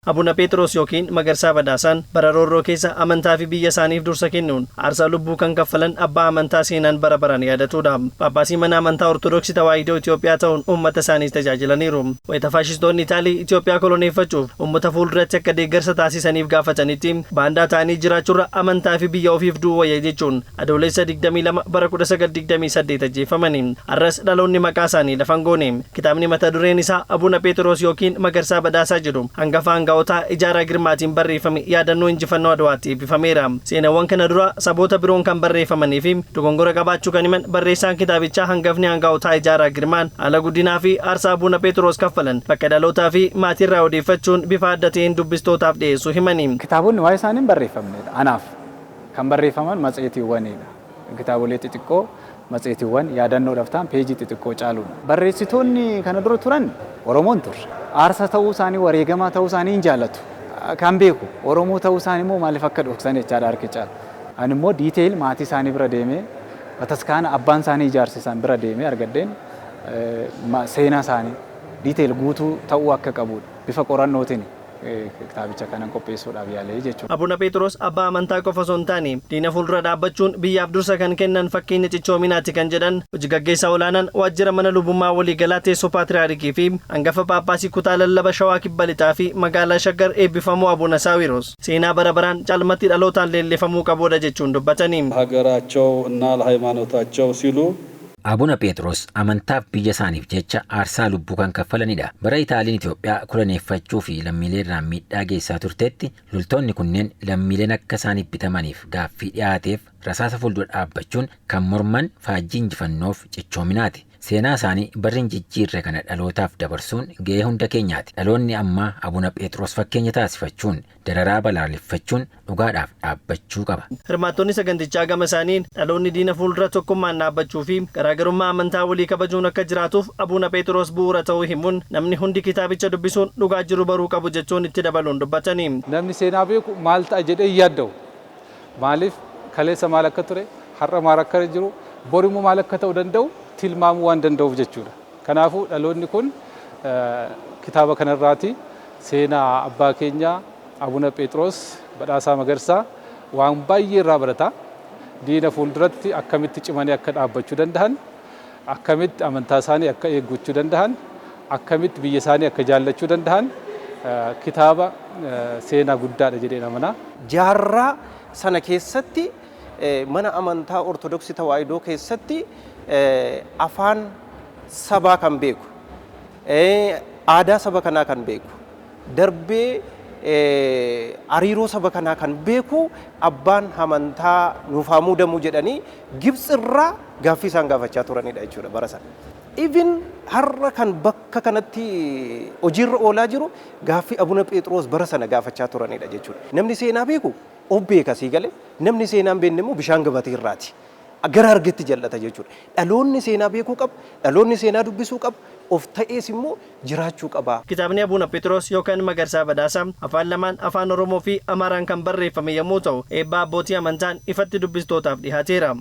Abuna Pheexiroos yookiin Magarsaa Badhaasaan bara roorroo keessa amantaa fi biyya isaaniif dursa kennuun aarsaa lubbuu kan kaffalan abbaa amantaa seenaan bara baraan yaadatudha. Phaaphaasii mana amantaa Ortodoksii Tawaahidoo Itoophiyaa ta'uun uummata isaaniis tajaajilaniiru. Wayita faashistoonni Itaalii Itoophiyaa koloneeffachuuf uummata fuulduratti akka deeggarsa taasisaniif gaafatanitti, baandaa ta'anii jiraachuurra amantaa fi biyya ofiif du'uu wayya jechuun Adoolessa 22 bara 1928 ajjeefamani. Har'as dhaloonni maqaa isaanii lafa hin goone. Kitaabni mata dureen isaa Abuna Pheexiroos yookiin Magarsaa Badhaasaa jedhu hangafa aanga'ootaa Ijaaraa Girmaatiin barreeffame yaadannoo injifannoo Adwaatti eebbifameera. Seenawwan kana dura saboota biroon kan barreeffamanii fi dogongora qabaachuu kan himan barreessaan kitaabichaa hangafni aanga'ootaa Ijaaraa Girmaan, haala guddinaa fi aarsaa Abuna Pheexiroos kaffalan bakka dhalootaa fi maatiirraa odeeffachuun bifa adda ta'een dubbistootaaf dhiyeessuu himani. Kitaabonni waa'ee isaanii hin barreeffamnedha. Anaaf kan barreeffaman matseetiiwwanidha. Kitaabolee xixiqqoo, matseetiiwwan yaadannoodhaaf ta'an peejii xixiqqoo caaluudha. Barreessitoonni kana dura turan Oromoo hin turre. Aarsaa ta'uu isaanii, wareegamaa ta'uu isaanii hin jaalatu. Kan beeku Oromoo ta'uu isaanii immoo maaliif akka dhoksan jechaadha harki caalu. Ani immoo detail maatii isaanii bira deemee, bataskaana abbaan isaanii ijaarsisan bira deemee argadheen seenaa isaanii detail guutuu ta'uu akka qabudha. Bifa qorannootiin kitaabicha kanan qopheessuudhaaf yaale jechuudha. Abuna Pheexiroos abbaa amantaa qofa osoo hin taane diina fuuldura dhaabbachuun biyyaaf dursa kan kennan fakkeenya cichoominaati kan jedhan hojii gaggeessaa olaanaan waajjira mana lubummaa waliigalaa teessoo paatriyaarikii fi hangafa Phaaphaasii kutaa lallaba Shawaa Kibba Lixaa fi magaalaa Shaggar eebbifamoo Abuna Saawiroos, seenaa bara baraan caalmatti dhalootaan leellifamuu qabudha jechuun dubbatani. ሀገራቸው እና ለሃይማኖታቸው ሲሉ Abuna Pheexiroos amantaaf biyya isaaniif jecha aarsaa lubbuu kan kaffalanidha. Bara Itaaliin Itoophiyaa koloneeffachuu fi lammiilee irraan miidhaa geessaa turtetti, loltoonni kunneen lammiileen akka isaaniif bitamaniif gaaffii dhiyaateef rasaasa fuuldura dhaabbachuun kan morman faajjii injifannoof cichoominaati. Seenaa isaanii barri hin jijjiirre kana dhalootaaf dabarsuun gahee hunda keenyaati. Dhaloonni ammaa Abuna Pheexiroos fakkeenya taasifachuun dararaa balaaleffachuun dhugaadhaaf dhaabbachuu qaba. Hirmaattonni sagantichaa gama isaaniin dhaloonni diina fuuldura tokkummaan dhaabbachuu fi garaagarummaa amantaa walii kabajuun akka jiraatuuf Abuna Pheexiroos bu'uura ta'uu himuun, namni hundi kitaabicha dubbisuun dhugaa jiru baruu qabu jechuun itti dabaluun dubbatanii. Namni seenaa beeku maal ta'a jedhee hin yaadda'u. Maaliif? Kaleessa maal akka ture, har'a maal akka jiru, borimmoo maal akka ta'uu danda'u tilmaamuu waan danda'uuf jechuudha. Kanaafuu dhaloonni kun kitaaba kanarraati seenaa abbaa keenyaa Abuna Pheexiroos Badhaasaa Magarsaa waan baay'ee irraa barata. Diina fuulduratti akkamitti cimanii akka dhaabbachuu danda'an, akkamitti amantaa isaanii akka eeggachuu danda'an, akkamitti biyya isaanii akka jaallachuu danda'an kitaaba seenaa guddaadha jedheen amana. Jaarraa sana keessatti mana amantaa Ortodoksii Tawaahidoo keessatti afaan sabaa kan beeku, aadaa saba kanaa kan beeku, darbee hariiroo saba kanaa kan beeku abbaan amantaa nuuf haa muudamuu jedhanii Gibxirraa gaaffii isaan gaafachaa turanidha jechuudha bara sana. Even har'a kan bakka kanatti hojiirra oolaa jiru gaaffii Abuna Pheexiroos bara sana gaafachaa turanidha jechuudha. Namni seenaa beeku of beeka sii galee, namni seenaa hin beekne immoo bishaan gabatee irraati. Gara argetti jal'ata jechuudha. Dhaloonni seenaa beekuu qabu, dhaloonni seenaa dubbisuu qabu, of ta'ees immoo jiraachuu qaba. Kitaabni Abuna Pheexiroos yookaan Magarsaa Badhaasaa afaan lamaan, Afaan Oromoo fi Amaaraan kan barreeffame yommuu ta'u, eebba abbootii amantaan ifatti dubbistootaaf dhihaateera.